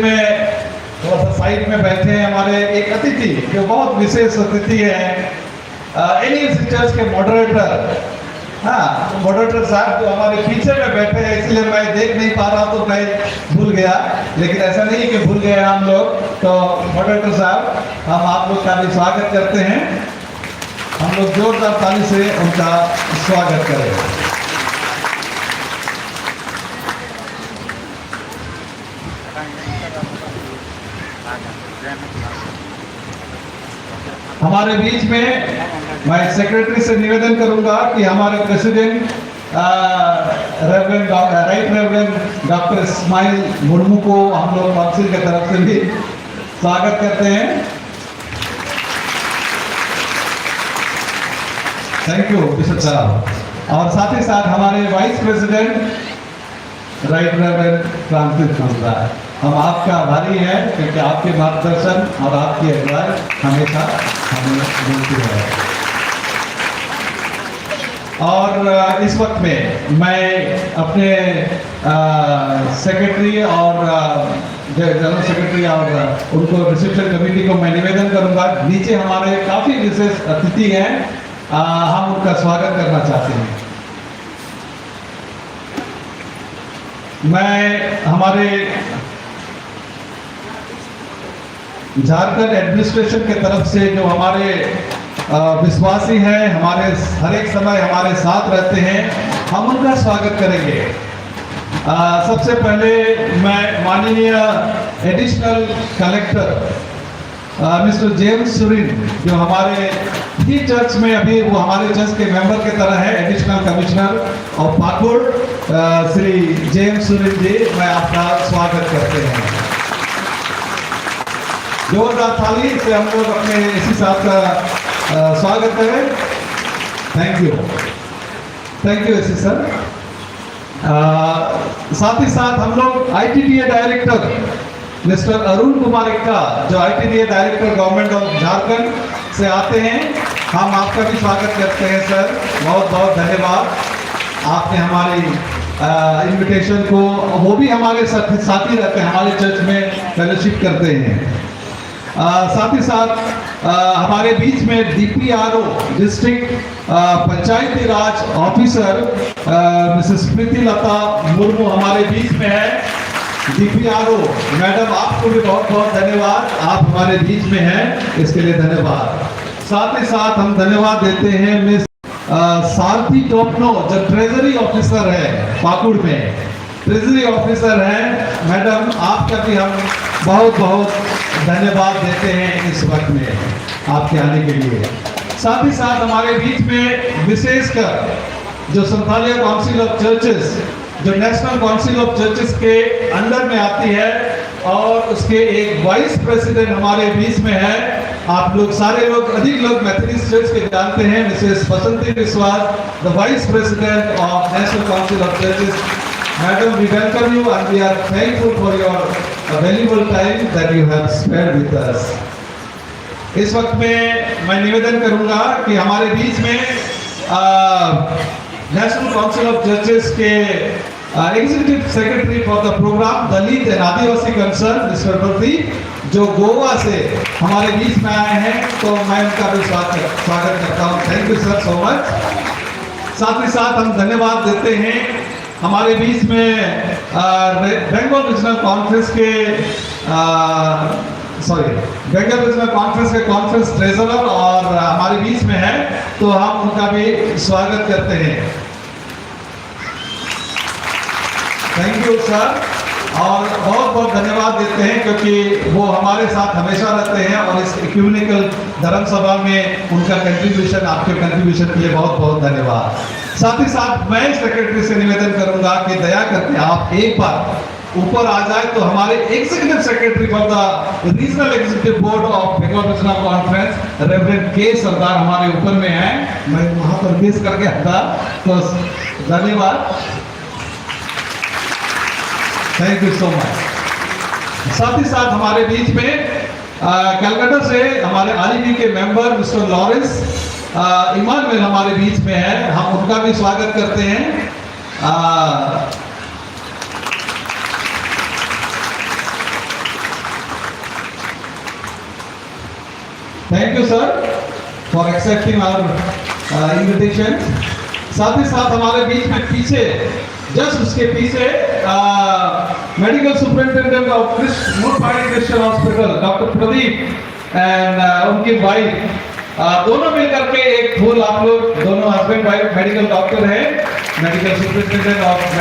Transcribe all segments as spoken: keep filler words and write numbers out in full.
में थोड़ा सा साइड में बैठे हैं हमारे एक अतिथि, जो बहुत विशेष अतिथि है, एनईएससी चर्च के मॉडरेटर। हाँ, मॉडरेटर साहब जो हमारे पीछे में बैठे हैं, इसलिए मैं देख नहीं पा रहा, तो मैं भूल गया। लेकिन ऐसा नहीं कि भूल गए हम लोग। तो मॉडरेटर साहब, हम आप लोग का भी स्वागत करते हैं। हम लोग जोरदार ताली से उनका स्वागत करें। हमारे बीच में मैं सेक्रेटरी से निवेदन करूंगा कि हमारे president, reverend, right reverend doctor Ismail Murmu को हम लोग काउंसिल की तरफ से भी स्वागत करते हैं। थैंक यू बिशप साहब। और साथ ही साथ हमारे vice president right reverend Francis Mangala, हम आपका आभारी हैं, क्योंकि आपके मार्गदर्शन और आपकी एडवाइस हमेशा हमें मिलती है। और अ, इस वक्त में मैं अपने सेक्रेटरी और जनरल सेक्रेटरी और अ, उनको रिसेप्शन कमेटी को मैं निवेदन करूंगा, नीचे हमारे काफी विशेष अतिथि हैं, अ, हम उनका स्वागत करना चाहते हैं। मैं हमारे झारखंड एडमिनिस्ट्रेशन के तरफ से जो हमारे अ, विश्वासी हैं, हमारे हर एक समय हमारे साथ रहते हैं, हम उनका स्वागत करेंगे। अ, सबसे पहले मैं माननीय additional collector mister James Surin, जो हमारे ही चर्च में, अभी वो हमारे चर्च के मेंबर की तरह है, एडिशनल कमिश्नर ऑफ पाकुड़, अ, श्री जेम्स सुरिन जी, मैं आपका स्वागत करते हैं। जोरदार ताली से हम लोग अपने एसी साहब का अ, स्वागत करें। Thank you. Thank you AC sir. अ, साथ ही साथ हम लोग ITDA director mister Arun Kumar Ekka, जो ITDA director government of Jharkhand से आते हैं, हम आपका भी स्वागत करते हैं सर। बहुत बहुत धन्यवाद, आपने हमारी इनविटेशन को। वो भी हमारे साथ साथ ही रहते हैं, हमारे चर्च में फेलोशिप करते हैं। अ, साथ ही साथ अ, हमारे बीच में डीपीआरओ, डिस्ट्रिक्ट पंचायती राज ऑफिसर मिसेस प्रीति लता मुर्मू हमारे बीच में है। डीपीआरओ मैडम, आपको भी बहुत बहुत धन्यवाद, आप हमारे बीच में हैं, इसके लिए धन्यवाद। साथ ही साथ हम धन्यवाद देते हैं मिस अ, सारथी टोपनो, जो ट्रेजरी ऑफिसर है पाकुड़ में, ट्रेजरी ऑफिसर हैं मैडम, आपका भी हम बहुत बहुत धन्यवाद देते हैं इस वक्त में आपके आने के लिए। साथ ही साथ हमारे बीच में विशेषकर जो संथालिया काउंसिल ऑफ चर्चेस, जो नेशनल काउंसिल ऑफ चर्चेस के अंडर में आती है और उसके एक वाइस प्रेसिडेंट हमारे बीच में है। आप लोग, सारे लोग, अधिक लोग मेथोडिस्ट चर्च के जानते हैं, मिसेस बसंती विश्वास, the vice president of National Council of Churches. Madam, we welcome you and we are thankful for your valuable time that you have spent with us. इस वक्त में मैं निवेदन करूंगा कि हमारे बीच में नेशनल काउंसिल ऑफ चर्चेस के executive secretary for the programme Dalit and Adivasi concern, mister Pradeep, जो गोवा से हमारे बीच में आए हैं, तो मैं उनका भी स्वागत स्वागत करता हूँ। Thank you sir, so much. साथ ही साथ हम धन्यवाद देते हैं हमारे बीच में बंगाल रीजनल कॉन्फ्रेंस के, सॉरी, बंगाल रीजनल कॉन्फ्रेंस के कॉन्फ्रेंस ट्रेजरर और हमारे बीच में है, तो हम उनका भी स्वागत करते हैं। थैंक यू सर, और बहुत बहुत धन्यवाद देते हैं क्योंकि वो हमारे साथ हमेशा रहते हैं और इस इक्यूमेनिकल धर्म सभा में उनका कंट्रीब्यूशन, आपके कंट्रीब्यूशन के लिए बहुत बहुत धन्यवाद। साथ ही साथ मैं सेक्रेटरी से निवेदन करूंगा कि दया करके आप एक बार ऊपर आ जाए, तो हमारे executive secretary for the regional executive board of Bengal Regional Conference, reverend के सरदार हमारे ऊपर में हैं। मैं वहां पर मिस कर गया था, तो धन्यवाद, थैंक यू सो मच। साथ ही साथ हमारे बीच में कलकत्ता से हमारे आरईबी के मेंबर मिस्टर लॉरेंस इमानुएल हमारे बीच में है, हम उनका भी स्वागत करते हैं। Uh, thank you, sir, for accepting our uh, invitation. साथ ही साथ हमारे बीच में पीछे, जस्ट उसके पीछे, medical superintendent of Christ Murpadi Christian hospital, doctor Pradeep and उनकी वाइफ, दोनों मिलकर के एक फूल, आप लोग दोनों हस्बैंड वाइफ मेडिकल डॉक्टर हैं, medical superintendent of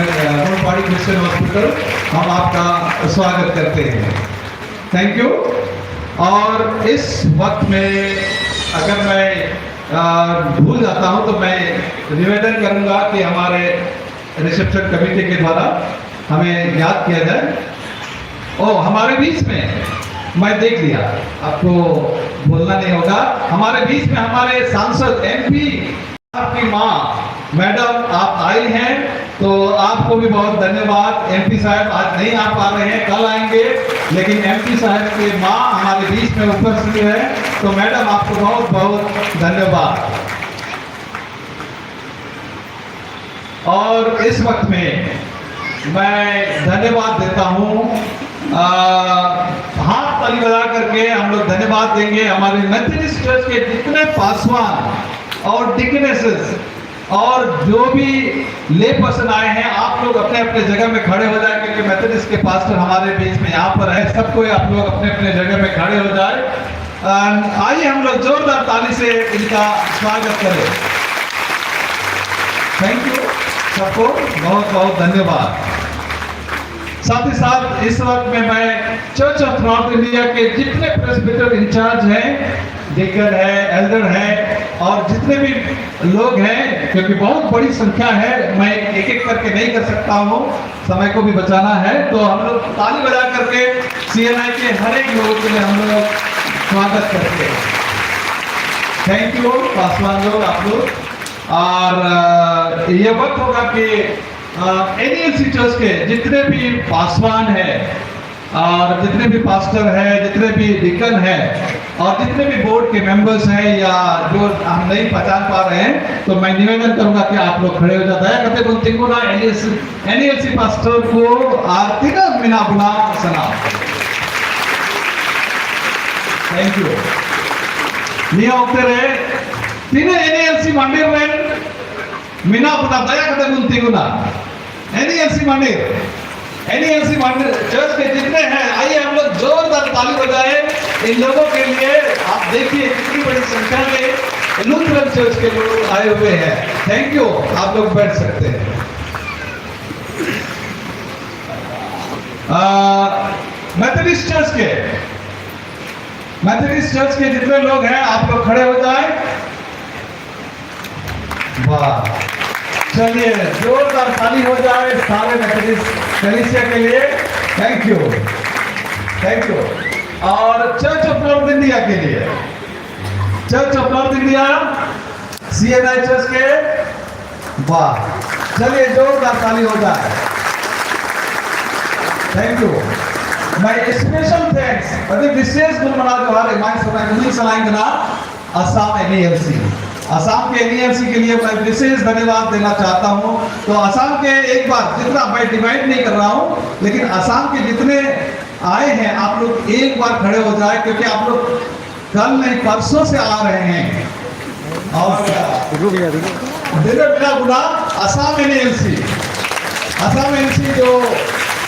Murpadi Christian hospital, हम आपका स्वागत करते हैं। Thank you. और इस वक्त में अगर मैं अ, भूल जाता हूं तो मैं निवेदन करूंगा कि हमारे रिसेप्शन कमेटी के द्वारा हमें याद किया जाए। ओ, हमारे बीच में, मैं देख लिया, आपको बोलना नहीं होगा, हमारे बीच में हमारे सांसद एमपी, आपकी माँ, मैडम, आप आई हैं, तो आपको भी बहुत धन्यवाद। एमपी साहब आज नहीं आ पा रहे हैं, कल आएंगे, लेकिन एमपी साहब के माँ हमारे बीच में उपस्थित है, तो मैडम, आपको बहुत बहुत धन्यवाद। और इस वक्त में मैं धन्यवाद देता हूं, आ, हाथ ताली बजा करके हम लोग धन्यवाद देंगे हमारे मेथोडिस्ट चर्च के जितने पासवान और डिकनेसेस और जो भी ले पर्सन आए हैं, आप लोग अपने अपने जगह में खड़े हो जाए, क्योंकि मेथोडिस्ट के पास्टर हमारे बीच में यहाँ पर है। सबको आप लोग अपने अपने जगह में खड़े हो जाए। And आइए, हम लोग जोरदार ताली से इनका स्वागत करें। थैंक यू सबको, बहुत बहुत धन्यवाद। साथ ही साथ इस वक्त में मैं चर्च ऑफ नॉर्थ इंडिया के जितने प्रेस्बिटर इंचार्ज हैं, डीकन है, एल्डर है, और जितने भी लोग हैं, क्योंकि बहुत बड़ी संख्या है, मैं एक एक करके नहीं कर सकता हूँ, समय को भी बचाना है, तो हम लोग ताली बजा करके सीएनआई के हर एक लोगों के लिए हम लोग स्वागत करते हैं। थैंक यू पासवान लोग, आप लोग। और अ, ये वक्त होगा कि एनएलसी चर्च के जितने भी पासवान हैं और जितने भी पास्टर हैं, जितने भी डिकन हैं, और जितने भी बोर्ड के मेंबर्स हैं या जो हम नहीं पहचान पा रहे हैं, तो मैं निवेदन करूंगा कि आप लोग खड़े हो जाए। ᱫᱟᱭᱟ ᱠᱟᱛᱮ ᱵᱚᱱ ᱛᱤᱸᱜᱩᱱᱟ, ᱮᱱ ᱤ ᱮᱞ ᱥᱤ, ᱮᱱ ᱤ ᱮᱞ ᱥᱤ ᱯᱟᱥᱴᱚᱨ ᱠᱚ ᱟᱨ ᱛᱤᱱᱟᱹᱜ ᱢᱮᱱᱟᱜ ᱵᱚᱱᱟ ᱥᱟᱱᱟᱢ᱾ Thank you. ᱱᱤᱭᱟᱹ ᱚᱠᱛᱮ ᱨᱮ ᱛᱤᱱᱟᱹᱜ ᱮᱱ ᱤ ᱮᱞ ᱥᱤ ᱢᱟᱱᱰᱤᱨ ᱨᱮᱱ ᱢᱮᱱᱟᱜ ᱵᱚᱱᱟ, ᱫᱟᱭᱟ ᱠᱟᱛᱮ ᱵᱚᱱ ᱛᱤᱸᱜᱩᱱᱟ᱾ एन ई एल सी मंदिर, एन ई एल सी मंदिर चर्च के जितने हैं, आइए हम लोग जोरदार ताली बजाएं इन लोगों के लिए। आप देखिए कितनी बड़ी संख्या में लूथरन चर्च के लोग आए हुए हैं। Thank you. आप लोग बैठ सकते हैं। आ, मेथोडिस्ट चर्च के, मेथोडिस्ट चर्च के जितने लोग हैं, आप लोग खड़े हो जाएं। वाह, चलिए जोरदार ताली हो जाए सारे मेथोडिस्ट कलीसिया के लिए। Thank you, thank you. और चर्च ऑफ नॉर्थ इंडिया के लिए, Church of North India, C N I church के, वाह, चलिए जोरदार ताली हो जाए। थैंक यू। मैं स्पेशल थैंक्स, ᱟᱹᱰᱤ ᱵᱤᱥᱮᱥ ᱜᱩᱱ ᱢᱟᱱᱟᱣ ᱡᱚᱦᱟᱨ ᱮᱢᱟᱭ ᱥᱟᱱᱟᱭ, ᱩᱱᱤ ᱥᱟᱱᱟᱭ ᱠᱟᱱᱟ Assam N E L C, Assam ᱠᱮ ᱮᱱ ᱤ ᱮᱞ ᱥᱤ ᱠᱮ ᱞᱤᱭᱮ मैं विशेष धन्यवाद देना चाहता हूँ। तो आसाम के एक बार जितना, मैं डिवाइड नहीं कर रहा हूँ, लेकिन आसाम के जितने आए हैं, आप लोग एक बार खड़े हो जाए, क्योंकि आप लोग कल नहीं, परसों से आ रहे हैं। और रुक जा, रुक जा। देखो, मेरा गुना Assam N E L C, Assam N E L C जो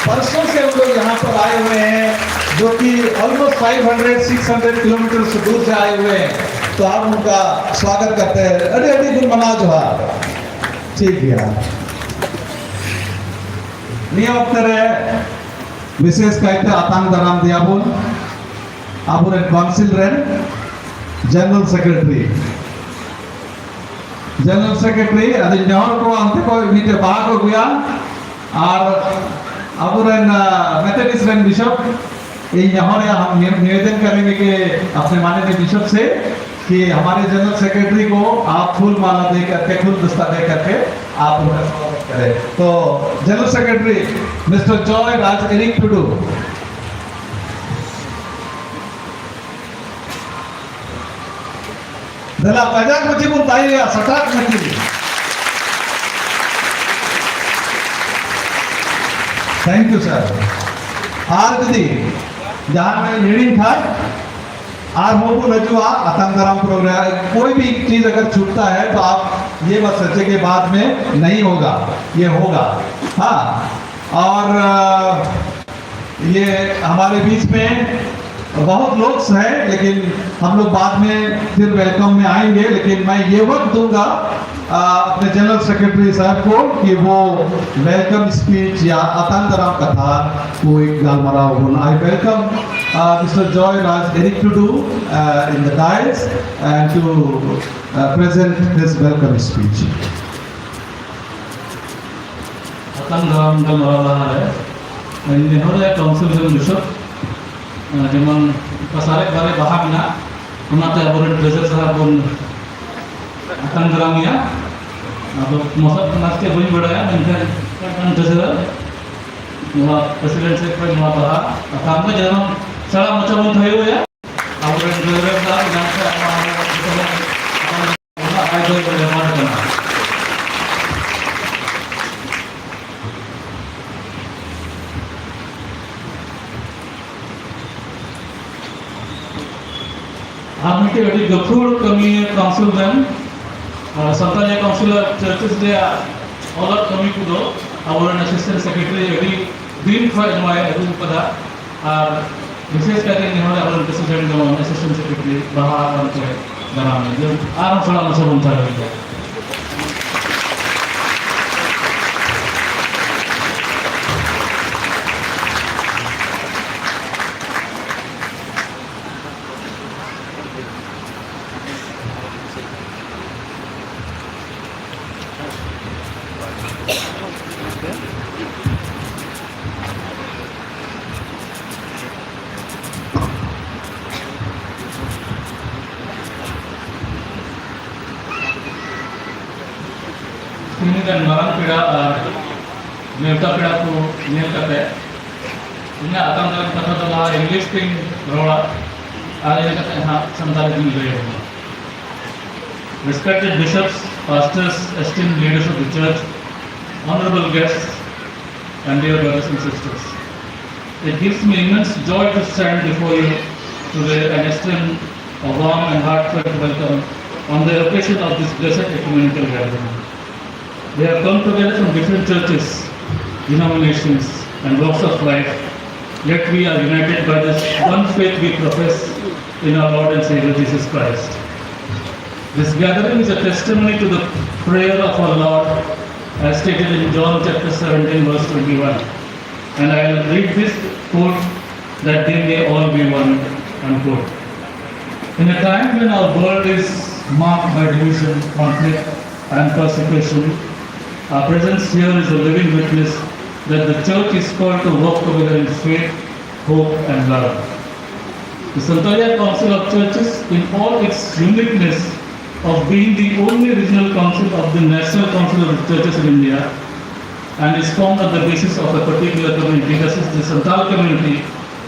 परसों से हम लोग यहाँ पर आए हुए हैं, जो कि almost five hundred, six hundred kilometre से दूर से आए हुए हैं, तो आप उनका स्वागत करते हैं। अरे, अरे, गुड मना जोहार। ठीक है। ᱱᱤᱭᱟᱹ ᱚᱠᱛᱮ ᱨᱮ ᱵᱤᱥᱮᱥ ᱠᱟᱭᱛᱮ ᱟᱛᱟᱝ ᱫᱟᱨᱟᱢ ᱫᱮᱭᱟ ᱵᱚᱱ ᱟᱵᱚᱨᱮᱱ ᱠᱟᱣᱩᱱᱥᱤᱞ ᱨᱮᱱ ᱡᱮᱱᱟᱨᱮᱞ ᱥᱮᱠᱨᱮᱴᱟᱨᱤ, ᱡᱮᱱᱟᱨᱮᱞ ᱥᱮᱠᱨᱮᱴᱟᱨᱤ, ᱟᱫᱚᱧ ᱱᱮᱦᱚᱨ ᱠᱚᱣᱟ ᱚᱱᱛᱮ ᱠᱷᱚᱱ ᱢᱤᱫᱴᱮᱡ ᱵᱟᱦᱟ ᱠᱚ ᱟᱹᱜᱩᱭᱟ᱾ ᱟᱨ ᱟᱵᱚᱨᱮᱱ, ᱟ, ᱢᱮᱛᱷᱚᱰᱤᱥᱴ ᱨᱮᱱ ᱵᱤᱥᱚᱯ, ᱤᱧ ᱱᱮᱦᱚᱨᱮᱭᱟ, ᱦᱟᱢ ᱱᱤ-, ᱱᱤᱵᱮᱫᱚᱱ ᱠᱟᱨᱮᱸᱜᱮ ᱠᱤ ᱟᱯᱱᱮ ᱢᱟᱱᱱᱤᱭᱚ ᱵᱤᱥᱚᱯ ᱥᱮ ᱠᱤ ᱦᱟᱢᱟᱨᱮ ᱡᱮᱱᱟᱨᱮᱞ ᱥᱮᱠᱨᱮᱴᱟᱨᱤ ᱠᱚ ᱟᱯ ᱯᱷᱩᱞ ᱢᱟᱞᱟ ᱫᱮ ᱠᱟᱨᱠᱮ, ᱯᱷᱩᱞ ᱫᱚᱥᱛᱟ ᱫᱮ ᱠᱟᱨᱠᱮ ᱟᱯ ᱩᱱᱠᱟ ᱥᱣᱟᱜᱚᱛ ᱠᱟᱨᱮᱸ᱾ ᱛᱚ, ᱡᱮᱱᱟᱨᱮᱞ ᱥᱮᱠᱨᱮᱴᱟᱨᱤ ᱢᱤᱥᱴᱟᱨ ᱡᱚᱭ ᱨᱟᱡᱽ ᱮᱨᱤᱠ ᱴᱩᱰᱩ᱾ ᱫᱮᱞᱟ ᱠᱟᱡᱟᱠ ᱢᱟᱹᱪᱤ ᱵᱚᱱ ᱛᱟᱦᱮᱸᱭᱟ, ᱥᱟᱴᱟᱠ ᱢᱟᱹᱪᱤ᱾ Thank you, sir. ᱟᱨ ᱡᱩᱫᱤ ᱡᱟᱦᱟᱸ ᱦᱤᱲᱤᱧ ᱠᱷᱟᱱ, ᱟᱨᱦᱚᱸ ᱵᱚᱱ ᱦᱤᱡᱩᱜᱼᱟ ᱟᱛᱟᱝ ᱫᱟᱨᱟᱢ program. कोई भी चीज अगर छूटता है तो आप ये मत सोचिए कि बाद में नहीं होगा, ये होगा। हाँ, और अ, ये हमारे बीच में बहुत लोग हैं, लेकिन हम लोग बाद में फिर वेलकम में आएंगे। लेकिन मैं ये वक्त दूंगा अ, अपने जनरल सेक्रेटरी साहब को कि वो वेलकम स्पीच या अतांगराम कथा को एक गालमराव होना। I welcome Mr. Joy Raj Eric Tudu in the dais and to present his welcome speech. ᱟᱛᱟᱝ ᱫᱟᱨᱟᱢ ᱜᱟᱞᱢᱟᱨᱟᱣ ᱞᱟᱦᱟᱨᱮ ᱱᱮᱦᱚᱨ ᱨᱮ ᱠᱟᱣᱩᱱᱥᱤᱞ ᱨᱮᱱ ᱵᱤᱥᱚᱯ, ᱡᱮᱢᱚᱱ ᱚᱠᱟ ᱥᱟᱨᱮᱡ ᱵᱟᱨᱮ ᱵᱟᱦᱟ ᱢᱮᱱᱟᱜ, ᱚᱱᱟᱛᱮ ᱟᱵᱚᱨᱮᱱ ᱴᱨᱮᱡᱟᱨ ᱥᱟᱦᱮᱵ ᱵᱚᱱ ᱟᱛᱟᱝ ᱫᱟᱨᱟᱢᱮᱭᱟ᱾ ᱟᱫᱚ ᱢᱚᱥᱟᱫ ᱠᱷᱚᱱᱟᱜ ᱪᱮᱫ ᱵᱟᱹᱧ ᱵᱟᱲᱟᱭᱟ, ᱢᱮᱱᱠᱷᱟᱱ ᱢᱤᱫᱴᱟᱝ ᱴᱨᱮᱡᱟᱨ ᱱᱚᱣᱟ ᱯᱨᱮᱥᱤᱰᱮᱱᱴ ᱥᱮᱫ ᱠᱷᱚᱱ ᱱᱚᱣᱟ ᱵᱟᱦᱟ ᱟᱛᱟᱝ ᱢᱮ, ᱡᱮᱢᱚᱱ ᱥᱮᱬᱟ ᱢᱚᱪᱟ ᱵᱚᱱ ᱛᱷᱟᱭᱚᱭᱟ᱾ ᱟᱵᱚᱨᱮᱱ ᱴᱨᱮᱡᱟᱨ ᱥᱟᱦᱮᱵ ᱮᱱᱟᱝ ᱠᱷᱚᱱ ᱟᱭ ᱫᱚ ᱵᱮᱵᱷᱟᱨ ᱠᱟᱱᱟ᱾ ᱟᱨ ᱢᱤᱫᱴᱮᱡ ᱟᱹᱰᱤ ᱜᱟᱹᱠᱷᱩᱲ ᱠᱟᱹᱢᱤᱭᱟᱹ ᱠᱟᱣᱩᱱᱥᱤᱞ ᱨᱮᱱ, ᱟᱨ ᱥᱟᱱᱛᱟᱲᱤ ᱠᱟᱣᱩᱱᱥᱤᱞ ᱟᱨ ᱪᱟᱨᱪᱮᱥ ᱨᱮᱭᱟᱜ ᱚᱞ ᱟᱨ ᱠᱟᱹᱢᱤ ᱠᱚᱫᱚ ᱟᱵᱚᱨᱮᱱ ᱮᱥᱤᱥᱴᱮᱱᱴ ᱥᱮᱠᱨᱮᱴᱟᱨᱤ ᱟᱹᱰᱤ ᱫᱤᱱ ᱠᱷᱚᱱ ᱱᱚᱣᱟᱭ ᱟᱹᱜᱩ ᱟᱠᱟᱫᱟ᱾ ᱟᱨ ᱵᱤᱥᱮᱥ ᱠᱟᱭᱛᱮ ᱱᱮᱦᱚᱨ ᱟᱵᱚᱨᱮᱱ ᱯᱨᱮᱥᱤᱰᱮᱱᱴ ᱡᱮᱢᱚᱱ ᱮᱥᱤᱥᱴᱮᱱᱴ ᱥᱮᱠᱨᱮᱴᱟᱨᱤ ᱵᱟᱦᱟ ᱟᱨ ᱚᱱᱛᱮ ᱫᱟᱨᱟᱢ ᱞᱟᱹᱜᱤᱫ ᱟᱨᱦᱚᱸ ᱥᱟᱞᱟᱜ ᱢᱟᱥᱮ ᱵᱚᱱ ᱛᱟᱦᱮᱸ ᱫᱟᱲᱮᱭᱟᱜᱼᱟ᱾ ᱛᱤᱱᱟᱹᱜ ᱜᱟᱱ ᱢᱟᱨᱟᱝ ᱯᱮᱲᱟ ᱟᱨ ᱱᱮᱣᱛᱟ ᱯᱮᱲᱟ ᱠᱚ ᱧᱮᱞ ᱠᱟᱛᱮ, ᱤᱧᱟᱹᱜ ᱟᱛᱟᱝ ᱫᱟᱨᱟᱢ ᱠᱟᱛᱷᱟ ᱫᱚ ᱞᱟᱦᱟ ᱤᱝᱞᱤᱥ ᱛᱤᱧ ᱨᱚᱲᱟ ᱟᱨ ᱤᱱᱟᱹ ᱠᱟᱛᱮ ᱦᱟᱸᱜ ᱥᱟᱱᱛᱟᱲᱤ ᱛᱤᱧ ᱞᱟᱹᱭ ᱟᱵᱚᱱᱟ᱾ Respected bishops, pastors, esteemed leaders of the church, honorable guests, and dear brothers and sisters. It gives me immense joy to stand before you today and extend a warm and heartfelt welcome on the occasion of this blessed ecumenical gathering. We have come together from different churches, denominations, and walks of life, yet we are united by this one faith we profess in our Lord and Savior Jesus Christ. This gathering is a testimony to the prayer of our Lord, as stated in John chapter seventeen, verse twenty-one. And I will read this quote, "That they may all be one," unquote. In a time when our world is marked by division, conflict, and persecution, our presence here is a living witness that the church is called to work together in faith, hope, and love. The Santalliya Council of Churches, in all its uniqueness of being the only regional council of the National Council of Churches in India, and is formed on the basis of a particular community, that is the Santal community,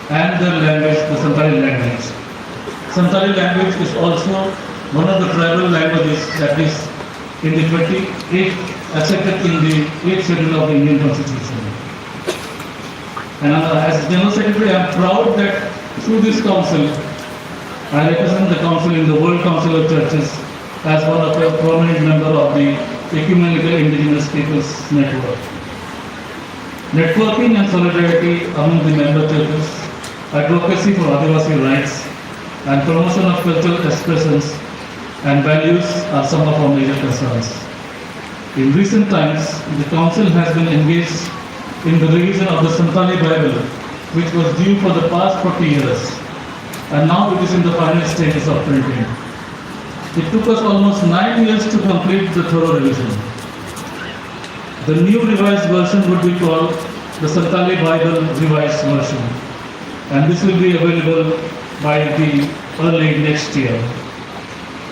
and their language, the Santali language. Santali language is also one of the tribal languages that is in the twenty-eighth, accepted in the eighth schedule of the Indian Constitution. And uh, as General Secretary, I am proud that through this council, I represent the council in the World Council of Churches as one of a prominent member of the Ecumenical Indigenous Peoples Network. Networking and solidarity among the member churches, advocacy for Adivasi rights, and promotion of cultural expressions and values are some of our major concerns. In recent times, the Council has been engaged in the revision of the Santali Bible, which was due for the past forty years, and now it is in the final stages of printing. It took us almost nine years to complete the thorough revision. The new revised version would be called the Santali Bible Revised Version, and this will be available by the early next year,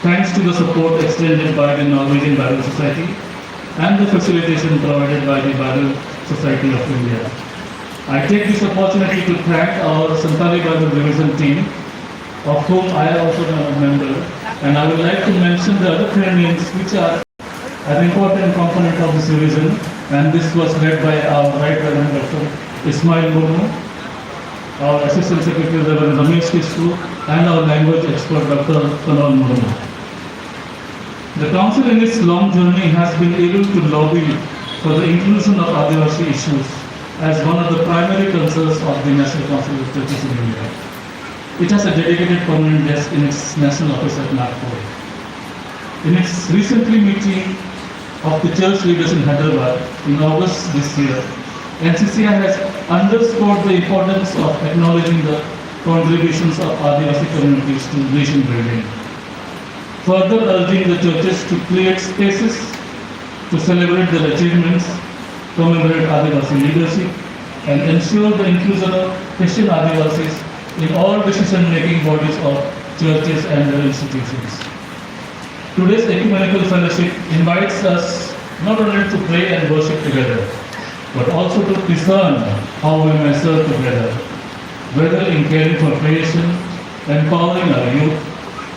thanks to the support extended by the Norwegian Bible Society and the facilitation provided by the Bible Society of India. I take this opportunity to thank our Santali Bible revision team, of whom I am also a member, And I would like to mention the other three names which are an important component of this revision, and this was led by our Right Reverend Doctor Ismail Murmu, our Assistant Secretary Reverend Ramesh Kishku, and our language expert Doctor Kanwal Murmu. The Council in its long journey has been able to lobby for the inclusion of Adivasi issues as one of the primary concerns of the National Council of Churches in India. It has a dedicated permanent desk in its national office at Nagpur. In its recently meeting of the church leaders in Hyderabad in August this year, N C C I has underscored the importance of acknowledging the contributions of Adivasi communities to nation building, further urging the churches to create spaces to celebrate their achievements, commemorate Adivasi leadership, and ensure the inclusion of Christian Adivasis in all decision-making bodies of churches and their institutions. Today's ecumenical fellowship invites us not only to pray and worship together, but also to discern how we may serve together, whether in caring for creation, empowering our youth,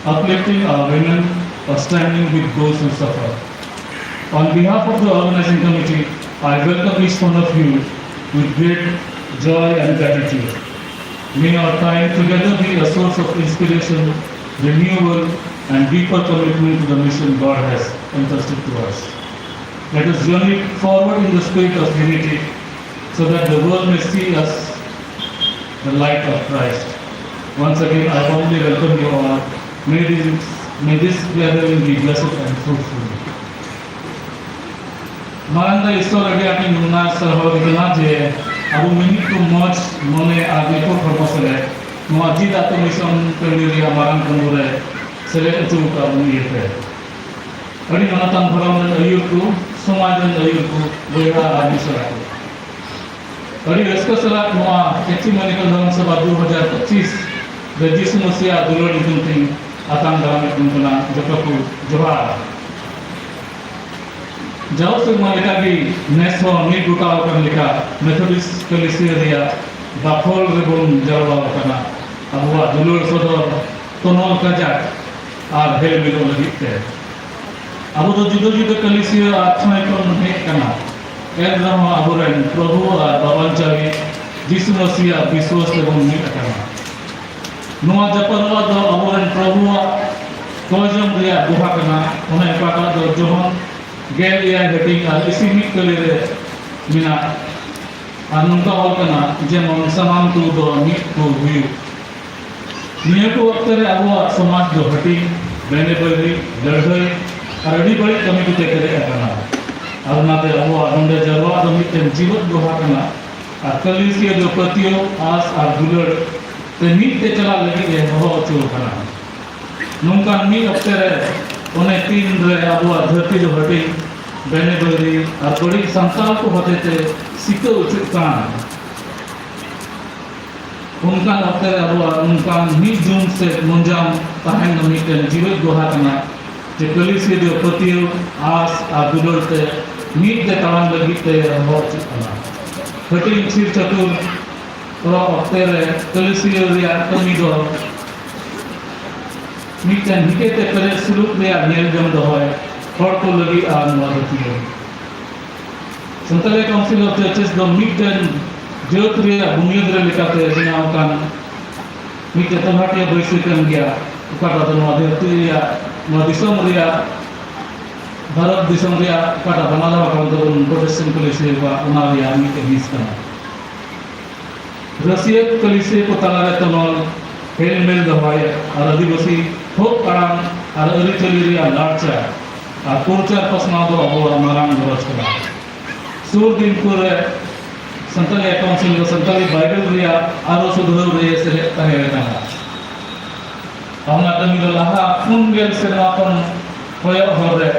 uplifting our women, or standing with those who suffer. On behalf of the organizing committee, I welcome each one of you with great joy and gratitude. May our time together be a source of inspiration, renewal, and deeper commitment to the mission God has entrusted to us. Let us journey forward in the spirit of unity so that the world may see us the light of Christ. Once again, I warmly welcome you all. May this, may this gathering be blessed and fruitful. ᱢᱟᱨᱟᱝ ᱫᱟ ᱤᱥᱚᱨ ᱟᱹᱰᱤ ᱟᱸᱴᱤᱧ ᱜᱩᱱᱟᱹ ᱥᱟᱨᱦᱟᱣ ᱮ ᱠᱟᱱᱟ ᱡᱮ ᱟᱵᱚ ᱢᱤᱢᱤᱫ ᱠᱚ ᱢᱚᱡᱽ ᱢᱚᱱᱮ ᱟᱨ ᱱᱤᱯᱷᱩᱴ ᱦᱚᱲᱢᱚ ᱥᱮᱞᱮᱫ ᱱᱚᱣᱟ ᱡᱤᱫ ᱟᱛᱳ ᱢᱤᱥᱚᱱ ᱴᱟᱺᱰᱤ ᱨᱮᱭᱟᱜ ᱢᱟᱨᱟᱝ ᱠᱟᱹᱢᱤ ᱨᱮ ᱥᱮᱞᱮᱫ ᱦᱚᱪᱚ ᱟᱠᱟᱫ ᱵᱚᱱ ᱤᱭᱟᱹᱛᱮ᱾ ᱟᱹᱰᱤ ᱢᱟᱱᱚᱛᱟᱱ ᱫᱷᱚᱨᱚᱢ ᱨᱮᱱ ᱟᱹᱭᱩᱨ ᱠᱚ, ᱥᱚᱢᱟᱡᱽ ᱨᱮᱱ ᱟᱹᱭᱩᱨ ᱠᱚ, ᱵᱚᱭᱦᱟ ᱟᱨ ᱢᱤᱥᱨᱟ ᱠᱚ, ᱟᱹᱰᱤ ᱨᱟᱹᱥᱠᱟᱹ ᱥᱟᱞᱟᱜ ᱱᱚᱣᱟ ᱮᱠᱤᱢᱮᱱᱤᱠᱟᱞ ᱫᱷᱚᱨᱚᱢ ᱥᱚᱵᱷᱟ ᱫᱩ ᱦᱟᱡᱟᱨ ᱯᱚᱸᱪᱤᱥ ᱨᱮ ᱡᱤᱥᱩ ᱢᱟᱹᱥᱤᱭᱟᱜ ᱫᱩᱞᱟᱹᱲ ᱧᱩᱛᱩᱢ ᱛᱮᱧ ᱟᱛᱟᱝ ᱫᱟᱨᱟᱢᱮᱫ ᱵᱚᱱ ᱠᱟᱱᱟ᱾ ᱡᱚᱛᱚ ᱠᱚ ᱡᱚᱦᱟᱨ᱾ ᱡᱟᱣ ᱥᱮᱨᱢᱟ ᱞᱮᱠᱟᱜᱮ ᱱᱮᱥ ᱦᱚᱸ ᱢᱤᱫ ᱜᱚᱴᱟᱣ ᱟᱠᱟᱱ ᱞᱮᱠᱟ ᱢᱮᱛᱷᱚᱰᱤᱥᱴ ᱠᱟᱹᱞᱤᱥᱤᱭᱟᱹ ᱨᱮᱭᱟᱜ ᱵᱟᱠᱷᱳᱞ ᱨᱮᱵᱚᱱ ᱡᱟᱨᱣᱟ ᱟᱠᱟᱱᱟ᱾ ᱟᱵᱚᱣᱟᱜ ᱫᱩᱞᱟᱹᱲ ᱥᱚᱫᱚᱨ ᱛᱚᱱᱚᱞ ᱠᱟᱡᱟᱠ ᱟᱨ ᱦᱮᱞ ᱢᱤᱫᱚᱜ ᱞᱟᱹᱜᱤᱫ ᱛᱮ᱾ ᱟᱵᱚ ᱫᱚ ᱡᱩᱫᱟᱹ ᱡᱩᱫᱟᱹ ᱠᱟᱹᱞᱤᱥᱤᱭᱟᱹ ᱟᱨ ᱴᱷᱟᱶ ᱠᱷᱚᱱ ᱵᱚᱱ ᱦᱮᱡ ᱟᱠᱟᱱᱟ, ᱮᱱ ᱨᱮᱦᱚᱸ ᱟᱵᱚᱨᱮᱱ ᱯᱨᱚᱵᱷᱩ ᱟᱨ ᱵᱟᱧᱪᱟᱣᱤᱡ ᱡᱤᱥᱩ ᱢᱟᱹᱥᱤᱭᱟᱜ ᱵᱤᱥᱣᱟᱥ ᱛᱮᱵᱚᱱ ᱢᱤᱫ ᱟᱠᱟᱱᱟ᱾ ᱱᱚᱣᱟ ᱡᱟᱯᱟᱨᱚᱣᱟ ᱫᱚ ᱟᱵᱚᱨᱮᱱ ᱯᱨᱚᱵᱷᱩᱣᱟᱜ ᱠᱚᱭᱡᱚᱢ ᱨᱮᱭᱟᱜ ᱫᱚᱦᱟ ᱠᱟᱱᱟ, ᱚᱱᱮ ᱚᱠᱟᱴᱟᱜ ᱫᱚ ᱡᱚᱦᱚᱱ ᱜᱮᱞ ᱮᱭᱟᱭ ᱦᱟᱹᱴᱤᱧ ᱟᱨ ᱤᱥᱤ ᱢᱤᱫ ᱠᱟᱹᱞᱤ ᱨᱮ ᱢᱮᱱᱟᱜ᱾ ᱟᱨ ᱱᱚᱝᱠᱟ ᱚᱞ ᱠᱟᱱᱟ, ᱡᱮᱢᱚᱱ ᱥᱟᱱᱟᱢ ᱠᱚ ᱫᱚ ᱢᱤᱫ ᱠᱚ ᱦᱩᱭᱩᱜ᱾ ᱱᱤᱭᱟᱹ ᱠᱚ ᱚᱠᱛᱮ ᱨᱮ ᱟᱵᱚᱣᱟᱜ ᱥᱚᱢᱟᱡᱽ ᱫᱚ ᱦᱟᱹᱴᱤᱧ, ᱵᱮᱱᱮᱵᱟᱹᱨᱤ, ᱞᱟᱹᱲᱦᱟᱹᱭ ᱟᱨ ᱟᱹᱰᱤ ᱵᱟᱹᱲᱤᱡ ᱠᱟᱹᱢᱤ ᱠᱚᱛᱮ ᱯᱮᱨᱮᱡ ᱟᱠᱟᱱᱟ᱾ ᱟᱨ ᱚᱱᱟᱛᱮ ᱟᱵᱚᱣᱟᱜ ᱱᱚᱰᱮ ᱡᱟᱨᱣᱟᱜ ᱫᱚ ᱢᱤᱫᱴᱮᱱ ᱡᱤᱣᱮᱫ ᱫᱚᱦᱟ ᱠᱟᱱᱟ᱾ ᱟᱨ ᱠᱟᱹᱞᱤᱥᱤᱭᱟᱹ ᱫᱚ ᱯᱟᱹᱛᱭᱟᱹᱣ, ᱟᱸᱥ ᱟᱨ ᱫᱩᱞᱟᱹᱲ ᱛᱮ ᱢᱤᱫ ᱛᱮ ᱪᱟᱞᱟᱜ ᱞᱟᱹᱜᱤᱫ ᱮ ᱦᱚᱦᱚ ᱦᱚᱪᱚ ᱟᱠᱟᱱᱟ᱾ ᱱᱚᱝᱠᱟᱱ ᱢᱤᱫ ᱚᱠᱛᱮ ᱨᱮ ᱚᱱᱮ ᱛᱤᱱ ᱨᱮ ᱟᱵᱚᱣᱟᱜ ᱫᱷᱟᱹᱨᱛᱤ ᱫᱚ ᱦᱟᱹᱴᱤᱧ, ᱵᱮᱱᱮᱵᱟᱹᱨᱤ ᱟᱨ ᱵᱟᱹᱲᱤᱡ ᱥᱟᱱᱛᱟᱲ ᱠᱚ ᱦᱚᱛᱮᱛᱮ ᱥᱤᱠᱟᱹᱣ ᱚᱪᱚᱜ ᱠᱟᱱ, ᱚᱱᱠᱟᱱ ᱚᱠᱛᱮ ᱨᱮ ᱟᱵᱚᱣᱟᱜ ᱱᱚᱝᱠᱟᱱ ᱢᱤᱫ ᱡᱩᱢ ᱥᱮ ᱢᱚᱱᱡᱟᱢ ᱛᱟᱦᱮᱱ ᱫᱚ ᱢᱤᱫᱴᱮᱱ ᱡᱤᱣᱮᱫ ᱫᱚᱦᱟ ᱠᱟᱱᱟ, ᱡᱮ ᱠᱟᱹᱞᱤᱥᱤᱭᱟᱹ ᱫᱚ ᱯᱟᱹᱛᱭᱟᱹᱣ, ᱟᱸᱥ ᱟᱨ ᱫᱩᱞᱟᱹᱲ ᱛᱮ ᱢᱤᱫ ᱛᱮ ᱛᱟᱲᱟᱢ ᱞᱟᱹᱜᱤᱫ ᱛᱮ ᱦᱚᱦᱚ ᱦᱚᱪᱚᱜ ᱠᱟᱱᱟ᱾ ᱦᱟᱹᱴᱤᱧ ᱪᱷᱤᱨ ᱪᱷᱟᱹᱛᱩᱨ ᱯᱚᱨᱚᱵᱽ ᱚᱠᱛᱮ ᱨᱮ ᱠᱟᱹᱞᱤᱥᱤᱭᱟᱹ ᱨᱮᱭᱟᱜ ᱠᱟᱹᱢᱤ ᱫᱚ ᱢᱤᱫᱴᱮᱱ ᱦᱤᱠᱟᱹ ᱛᱮ ᱯᱮᱨᱮᱡ ᱥᱩᱞᱩᱠ ᱨᱮᱭᱟᱜ ᱧᱮᱞ ᱡᱚᱝ ᱫᱚᱦᱚᱭ ᱦᱚᱲ ᱠᱚ ᱞᱟᱹᱜᱤᱫ ᱟᱨ ᱱᱚᱣᱟ ᱫᱚ ᱛᱤᱭᱟᱹ᱾ ᱥᱟᱱᱛᱟᱲᱤ Council of Churches ᱫᱚ ᱢᱤᱫᱴᱮᱱ ᱡᱟᱹᱛ ᱨᱮᱭᱟᱜ ᱵᱩᱱᱤᱭᱟᱹᱫ ᱨᱮ ᱞᱮᱠᱟᱛᱮ ᱵᱮᱱᱟᱣ ᱟᱠᱟᱱ ᱢᱤᱫᱴᱮᱱ ᱛᱚᱞᱦᱟᱴᱤᱭᱟᱹ ᱵᱟᱹᱭᱥᱤ ᱠᱟᱱ ᱜᱮᱭᱟ, ᱚᱠᱟᱴᱟᱜ ᱫᱚ ᱱᱚᱣᱟ ᱫᱷᱟᱹᱨᱛᱤ ᱨᱮᱭᱟᱜ, ᱱᱚᱣᱟ ᱫᱤᱥᱚᱢ ᱨᱮᱭᱟᱜ, ᱵᱷᱟᱨᱚᱛ ᱫᱤᱥᱚᱢ ᱨᱮᱭᱟᱜ ᱚᱠᱟᱴᱟᱜ ᱵᱟᱝᱞᱟ ᱫᱷᱟᱨᱟ ᱠᱟᱱ ᱛᱟᱵᱚᱱ ᱯᱨᱚᱴᱮᱥᱴᱮᱱᱴ ᱠᱚᱞᱮᱡᱽ ᱦᱩᱭᱩᱜᱼᱟ, ᱚᱱᱟ ᱨᱮᱭᱟᱜ ᱢᱤᱫᱴᱮᱱ ᱦᱤᱸᱥ ᱠᱟᱱᱟ᱾ ᱨᱟᱹᱥᱤᱭᱟᱹ ᱠᱟᱹᱞᱤᱥᱤᱭᱟᱹ ᱠᱚ ᱛᱟᱞᱟᱨᱮ ᱛᱚᱱᱚᱞ, ᱦᱮᱞᱢᱮᱞ ᱫᱚᱦᱚᱭ ᱟᱨ ᱟᱹᱫᱤᱵᱟᱹᱥᱤ ᱦᱚᱠ ᱟᱲᱟᱝ ᱟᱨ ᱟᱹᱨᱤᱪᱟᱹᱞᱤ ᱨᱮᱭᱟᱜ ᱞᱟᱲᱪᱟᱲ ᱟᱨ ᱯᱨᱚᱪᱟᱨ ᱯᱟᱥᱱᱟᱣ ᱫᱚ ᱟᱵᱚᱣᱟᱜ ᱢᱟᱨᱟᱝ ᱜᱚᱨᱚᱡᱽ ᱠᱟᱱᱟ᱾ ᱥᱩᱨ ᱫᱤᱱ ᱠᱚᱨᱮ ᱥᱟᱱᱛᱟᱲᱤ ᱮᱠᱟᱣᱩᱱᱥᱤᱞ ᱫᱚ ᱥᱟᱱᱛᱟᱲᱤ ᱵᱟᱭᱵᱮᱞ ᱨᱮᱭᱟᱜ ᱟᱨᱚ ᱥᱩᱫᱷᱟᱹᱨ ᱨᱮ ᱥᱮᱞᱮᱫ ᱛᱟᱦᱮᱸ ᱠᱟᱱᱟ᱾ ᱚᱱᱟ ᱠᱟᱹᱢᱤ ᱫᱚ ᱞᱟᱦᱟ ᱯᱩᱱ ᱜᱮᱞ ᱥᱮᱨᱢᱟ ᱠᱷᱚᱱ ᱠᱚᱭᱚᱜ ᱦᱚᱨ ᱨᱮ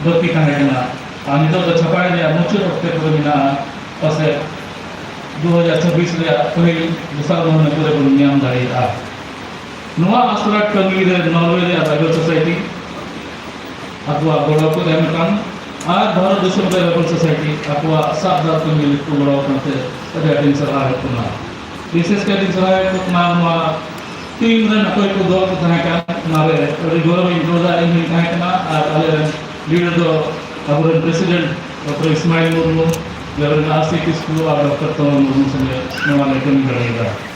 ᱵᱟᱹᱠᱤ ᱛᱟᱦᱮᱸ ᱠᱟᱱᱟ ᱟᱨ ᱱᱤᱛᱚᱜ ᱫᱚ ᱪᱷᱟᱯᱟᱭ ᱨᱮᱭᱟᱜ ᱢᱩᱪᱟᱹᱫ ᱚᱠᱛᱮ ᱠᱚᱨᱮ ᱢᱮᱱᱟᱜᱼᱟ, ᱯᱟᱥᱮᱡ ᱫᱩ ᱦᱟᱡᱟᱨ ᱪᱷᱟᱵᱵᱤᱥ ᱨᱮᱭᱟᱜ ᱯᱟᱹᱦᱤᱞ ᱫᱚᱥᱟᱨ ᱢᱟᱹᱦᱱᱟᱹ ᱠᱚᱨᱮ ᱵᱚᱱ ᱧᱟᱢ ᱫᱟᱲᱮᱭᱟᱜᱼᱟ᱾ ᱱᱚᱣᱟ ᱟᱥᱲᱟ ᱠᱟᱹᱢᱤ ᱨᱮ ᱱᱚᱨᱣᱮ ᱨᱮᱭᱟᱜ ᱵᱟᱭᱵᱮᱞ ᱥᱳᱥᱟᱭᱴᱤ ᱟᱠᱚᱣᱟᱜ ᱜᱚᱲᱚ ᱠᱚ ᱮᱢ ᱟᱠᱟᱱ ᱟᱨ ᱵᱷᱟᱨᱚᱛ ᱫᱤᱥᱚᱢ ᱨᱮ ᱵᱟᱭᱵᱮᱞ ᱥᱳᱥᱟᱭᱴᱤ ᱟᱠᱚᱣᱟᱜ ᱥᱟᱵ ᱫᱟᱨ ᱠᱟᱹᱢᱤ ᱞᱟᱹᱜᱤᱫ ᱠᱚ ᱜᱚᱲᱚ ᱟᱠᱟᱱ ᱛᱮ ᱟᱹᱰᱤ ᱟᱹᱰᱤᱧ ᱥᱟᱨᱦᱟᱣᱮᱫ ᱠᱚ ᱠᱟᱱᱟ᱾ ᱵᱤᱥᱮᱥ ᱠᱟᱭᱛᱮᱧ ᱥᱟᱨᱦᱟᱣᱮᱫ ᱠᱚ ᱠᱟᱱᱟ ᱱᱚᱣᱟ ᱴᱤᱢ ᱨᱮᱱ ᱚᱠᱚᱭ ᱠᱚ ᱫᱚᱞ ᱠᱚ ᱛᱟᱦᱮᱸ ᱠᱟᱱ, ᱚᱱᱟᱨᱮ ᱟᱹᱰᱤ ᱜᱚᱨᱚᱵᱽ ᱤᱧ ᱟᱹᱭᱠᱟᱹᱣ ᱮᱫᱟ᱾ ᱤᱧ ᱦᱚᱸᱧ ᱛᱟᱦᱮᱸ ᱠᱟᱱᱟ ᱟᱨ ᱟᱞᱮ ᱨᱮᱱ ᱞᱤᱰᱟᱨ ᱫᱚ ᱟᱵᱚᱨᱮᱱ ᱯᱨᱮᱥᱤᱰᱮᱱᱴ ᱰᱚᱠᱴᱚᱨ ᱤᱥᱢᱟᱭᱤᱞ ᱢᱩᱨᱢᱩ, ᱡᱟᱦᱟᱸ ᱨᱮᱱ ᱟᱥᱤ ᱠᱤᱥᱠᱩ ᱟᱨ ᱰᱚᱠᱴᱚᱨ ᱛᱚᱢᱚᱞ ᱢᱩᱨᱢᱩ ᱥᱚᱸᱜᱮ ᱱᱚᱣᱟ ᱞᱮ ᱠᱟᱹᱢᱤ ᱫᱟᱲᱮᱭᱟᱫᱟ᱾